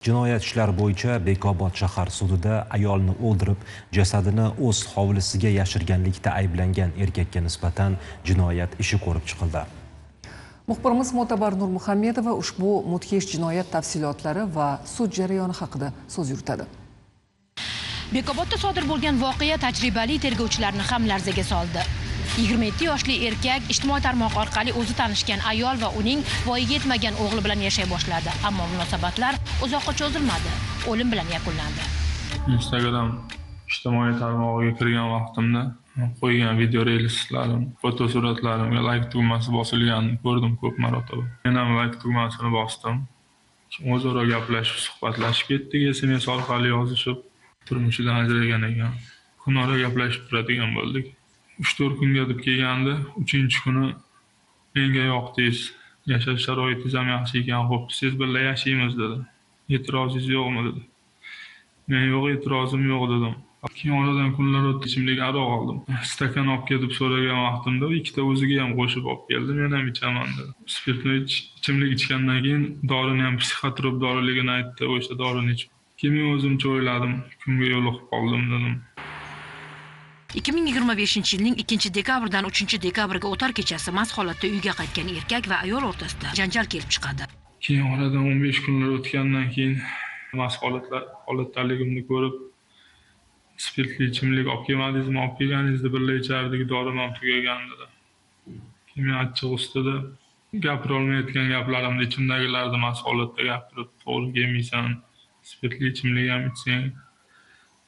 Jinoyat ishlari bo'yicha Bekobod shahar sudida ayolni o'ldirib, jasadini o'z hovlisiga yashirganlikda ayblangan erkakka nisbatan jinoyat ishi ko'rib chiqildi. Muxbirimiz Mo'tabar Nurmuhammedova ushbu mudhish jinoyat tafsilotlari va sud jarayoni haqida so'z yuritadi. Bekobodda sodir bo'lgan voqea tajribali tergovchilarni ham larzaga soldi. 27 yoshli erkak ijtimoiy tarmoq orqali o'zi tanishgan ayol va uning voyaga yetmagan o'g'li bilan yashay boshladi. Ammo munosabatlar uzoqqa cho'zilmadi, o'lim bilan yakunlandi. Instagram ijtimoiy tarmog'iga kirgan vaqtimda qo'ygan video reelslarim, fotosuratlarimga like tugmasi bosilganini ko'rdim ko'p marotaba. Men ham like tugmasini bosdim. O'zaro gaplashib, suhbatlashib ketdik, SMS orqali yozishib, turmushidan ajragan ekan. Kunora gaplashib turadigan bo'ldik. 3-4 kunga deb kelgandi, 3-kuni menga yoqdingiz, yashash sharoitingiz ham yaxshi ekan, xo'p, siz birga yashaymiz dedi. E'tirozingiz yo'qmi dedi. Men yo'q, e'tirozim yo'q dedim. Keyin oradan kunlar o'tdi, ichimlik aroq oldim. Stakan olib kel deb so'ragan vaqtimda ikkita o'ziga ham qo'shib olib keldi, men ham ichaman dedi. Spirtli ichimlik ichgandan keyin dorini ham psixotrop doriligini aytdi, o'sha dorini ichib. Keyin men o'zimcha o'yladim, kimga yo'liqib qoldim dedim. 2025-yilning 2 dekabrdan 3 dekabrga o'tar kechasi mast holatda uyga qaytgan erkak va ayol o'rtasida janjal kelib chiqadi. Keyin oradan 15 kunlar o'tgandan keyin mast holatdaligimni ko'rib, spirtli ichimlik olib kelmadingizmi, olib kelganingizda birga ichardik, dorim ham tugagan dedi. Keyin men achchiq ustida gapira olmayotgan gaplarimni ichimdagilarni mast holatda gapirib, to'g'ri kelmaysan, spirtli ichimlik ham ichsang,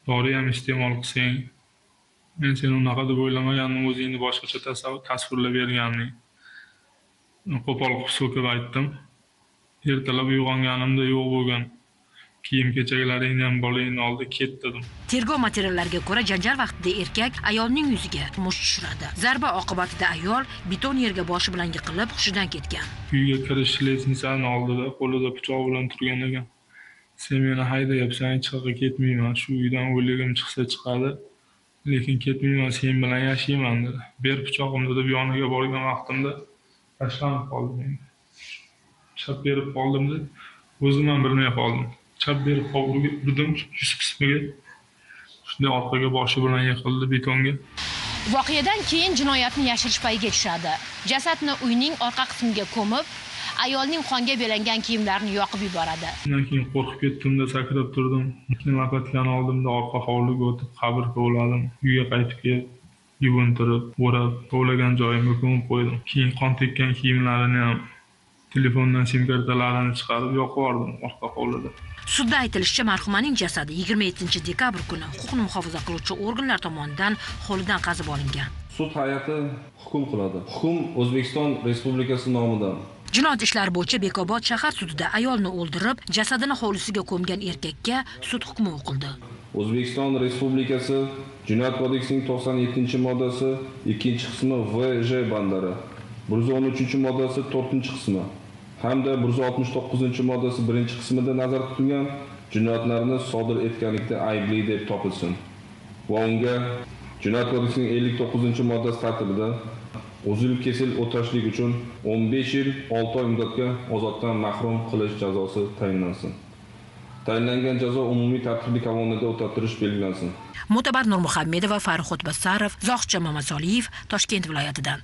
dori ham iste'mol qilsang, men seni unaqa deb o'ylamagandim, o'zingni boshqacha tasvirlab berganding. Qo'pol qilib so'kib aytdim. Ertalab uyg'onganimda yo'q bo'lgan kiyim kechaklaringni ham bolangni oldi, ket dedim. Tergov materiallariga ko'ra, janjal vaqtida erkak ayolning yuziga musht tushiradi. Zarba oqibatida ayol beton yerga boshi bilan yiqilib, hushidan ketgan. Uyga kirish лестница ni oldida qo'lida pichoq bilan turgan ekan. Sen meni haydayapsan, hech qayerga ketmayman, shu uydan o'ligim chiqsa chiqadi, lekin ketmayman, sen bilan yashayman dedi. Ber pichog'imni deb yoniga borgan vaqtimda tashlanib qoldi menga. Chap berib qoldimda, o'zim ham bilmay qoldim. Chap berib urdim yuz qismiga. Shunday orqaga boshi bilan yiqildi betonga. Voqeadan keyin jinoyatni yashirish payiga tushadi. Jasadni uyning orqa qismiga ko'mib, ayolning qonga belangan kiyimlarini yoqib yuboradi. Undan keyin qo'rqib ketdimda sakrab turdim. Lopatkani oldimda orqa hovliga o'tib qabr kovladim. Uyga qaytib kelib yuvintirib, o'rab, kovlagan joyimga ko'mib qo'ydim. Keyin qon tekkan kiyimlarini ham telefondan sim kartalarini chiqarib yoqib yubordim orqa hovlida. Sudda aytilishicha, marhumaning jasadi 27 dekabr kuni huquqni muhofaza qiluvchi organlar tomonidan hovlidan qazib olingan. Sud hay'ati hukm qiladi. Hukm O'zbekiston Respublikasi nomidan. Jinoyat ishlari bo'yicha Bekobod shahar sudida ayolni o'ldirib, jasadini hovlisiga ko'mgan erkakka sud hukmi o'qildi. O'zbekiston Respublikasi Jinoyat kodeksining 97-moddasi 2-qismi VJ bandlari, 113-moddasi 4-qismi hamda 169-moddasi 1-qismida nazarda tutilgan jinoyatlarni sodir etganlikda aybli deb topilsin va unga Jinoyat kodeksining 59-moddasi tartibida uzil kesil o'tashlik uchun 15 yil 6 oy muddatga ozodlikdan mahrum qilish jazosi tayinlansin. Tayinlangan jazo umumiy tartibli koloniyada o'tattirish belgilansin. Mo'tabar Nurmuhammedova, Farhod Basarov, Zohidjon Mamasoliyev, Toshkent viloyatidan.